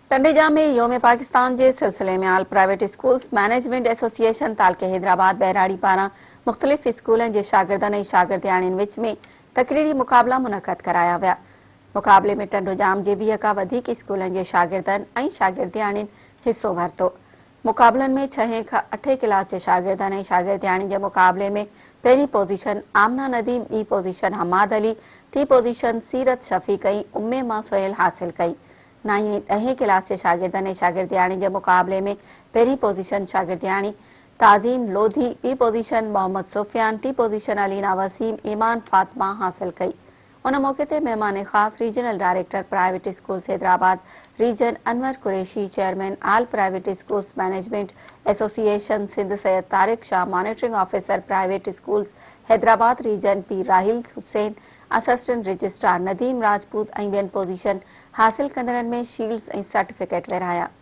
ٽنڊي ڄام ۾ يوم پاڪستان جي سلسلي ۾ all private schools management association تعلقي حيدرآباد ٻهراڙي پاران مختلف اسڪولن جي شاگردن ۽ شاگردياڻين وچ ۾ تقريري مقابلا منعقد ڪرايا ويا. مقابلي ۾ ٽنڊو ڄام جي 20 کان وڌيڪ اسڪولن جي شاگردن ۽ شاگردياڻين حصو ورتو. مقابلن ۾ ڇهين کان اٺين ڪلاس جي شاگردن ۽ شاگردياڻين جي مقابلي ۾ پهرين پوزيشن آمنه نديم، ٻي پوزيشن حماد علي، ٽين پوزيشن سيرت شفيق ۽ اميمه سهيل حاصل ڪئي. نائين ۽ ڏهين ڪلاس جي شاگردن ۽ شاگردياڻين جي مقابلي ۾ پهرين پوزيشن شاگردياڻي تازين لوڌي، ٻي پوزيشن محمد سفيان، ٽين پوزيشن علينا وسيم، ايمان فاطمه حاصل ڪئي. ان موقعي تي مهمان خاص regional director private schools Hyderabad region Anwar Qureshi, chairman all private schools management association Sindh Syed Tariq Shah, monitoring officer private schools Hyderabad region Pir Raheel Hussain, assistant registrar Nadeem Rajput ۽ ٻين position حاصل ڪندڙن ۾ Shields ۽ certificate ورهايا.